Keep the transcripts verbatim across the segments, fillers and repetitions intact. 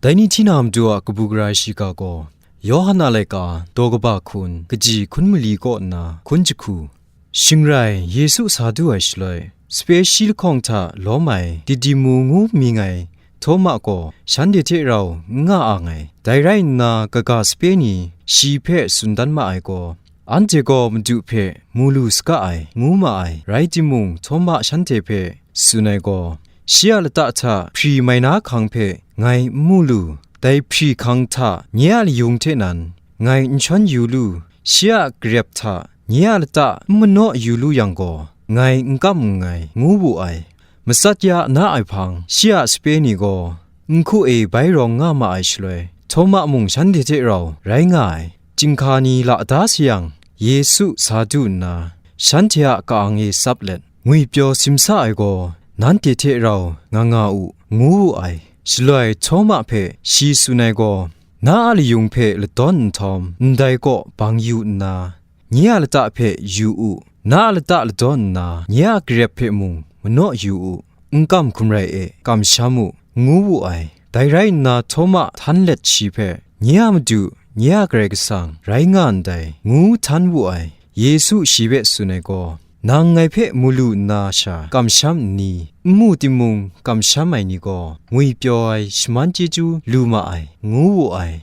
Dai ni hti na matu a kabu gara shiga gaw, Yawhan a laika, daw kaba hkun, kaji hkun mali kaw nna hkun jahku. Shing rai, Yesu sa du ai shaloi, sape shi lahkawng hta lawm ai Didimu ngu mying ai Htawma gaw shanhte hte rau n nga ang ai. Dai rai nna, kaga sape ni shi hpe tsun dan ma ai gaw, anhte gaw Madu hpe mu lu saga ai, ngu ma ai. Rai timung, Htawma shanhte hpe tsun ai gaw, shi a lata hta hpri mai na hkang hpe ngai n mu lu, dai hpri hkang hta nye a layung hte nan ngai n shawn yu lu, shi a garep hta nye a lata n manaw yu lu yang gaw, ngai n kam nngai, ngu wu ai. Matsat ya na ai hpang, shi a sape ni gaw nhku e bai rawng nga ma ai shaloi, Htawma mung shanhte hte rau rai nga ai. Chyinghka ni la da sayang, Yesu sa du nna, shanhte a ka-ang e tsap let, ngwipyaw simsa ai gaw, nanhte hte rau nga nga u, ngu wu ai. Shaloi Htawma hpe shi tsun ai gaw, na a layung hpe ladawn nhtawm, ndai kaw bang yu nna, nye a lata hpe yu u, na a lata ladawn nna, nye a garep hpe mung manaw yu u, n kam hkum rai e, kamsham u, ngu wu ai. Dai rai nna, Htawma htan let shi hpe, nye a Madu, nye a Karai Kasang, rai nga ndai, ngu htan wu ai. Yesu shi hpe tsun ai gaw, nang ngai hpe mu lu nna sha kamsham nni, n mu timung, kamsham ai ni gaw, ngwipyaw ai shaman chyeju lu ma ai, ngu wu ai.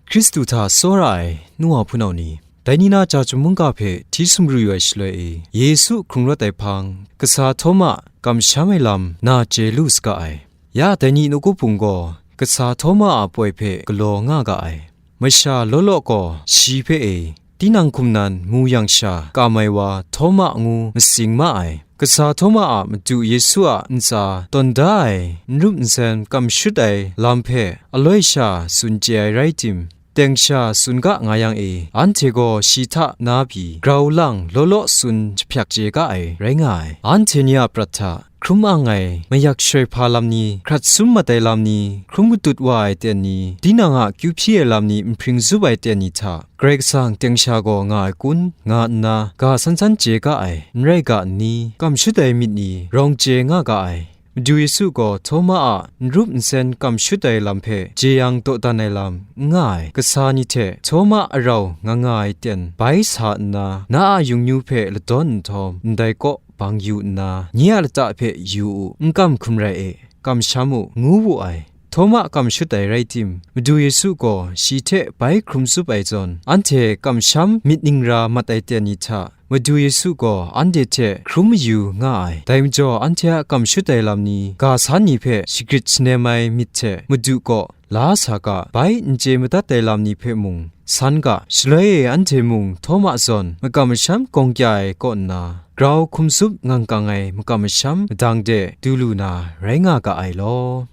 Hkristu hta tsawra ai nu wa hpunau ni, dai ni na Chyum mungga hpe hti sumru yu ai shaloi e, Yesu hkrung rawt ai hpang, kasa Htawma kamsham ai lam na chye lu saga ai. Ya dai ni nawku hpung gaw, kasa Htawma a poi hpe galaw nga ga ai. Masha law law gaw shi hpe e, tinang hkum nan mu yang sha kam ai wa Htawma ngu matsing ma ai. Kasa Htawma a Madu Yesu a ntsa tawn da ai, n rup n sen kam shut ai lam hpe aloi sha tsun chye ai rai tim, teng sha tsun ga nga yang e, anhte gaw shi hta na pyi grau lang law law tsun jahpyak chye ga ai rai nga ai. Anhte ni a prat hta hkrum ang ai, mayak shaloi hpa lam ni, hkrat sum mat ai lam ni, hkrum katut wa ai ten ni, tinang a kyu hpyi ai lam ni, nhpring zup ai ten ni hta, Karai Kasang teng sha gaw nga ai kun, nga nna, ga san san chye ga ai, n rai ga nni, kam shut ai myit ni, rawng chye nga ga ai. Madu Yesu gaw Htawma a n rup n sen kam shut ai lam hpe jeyang dawdan ai lam n nga ai. Kasa ni hte Htawma arau nga nga ai ten bai sa nna, na a yungnu hpe ladawn nhtawm, ndai kaw bang yu nna, nye a lata hpe yu u, n kam hkum rai e, kamsham u, ngu wu ai. Htawma kam shut ai rai tim, Madu Yesu gaw shi hte bai hkrum zup ai zawn, anhte kamsham myit ningra mat ai ten ni hta, Madu Yesu gaw anhte hte hkrum mayu nga ai. Dai majaw, anhte a kam shut ai lam ni, ga san ni hpe shagrit shanem ai myit hte Madu kaw la sa ga, bai n chye madat ai lam ni hpe mung san ga, shaloi e anhte mung Htawma zawn makam masham gawng kya ai kaw nna, grau hkum zup ngang kang ai makam masham madang de du lu na rai nga ga ai law.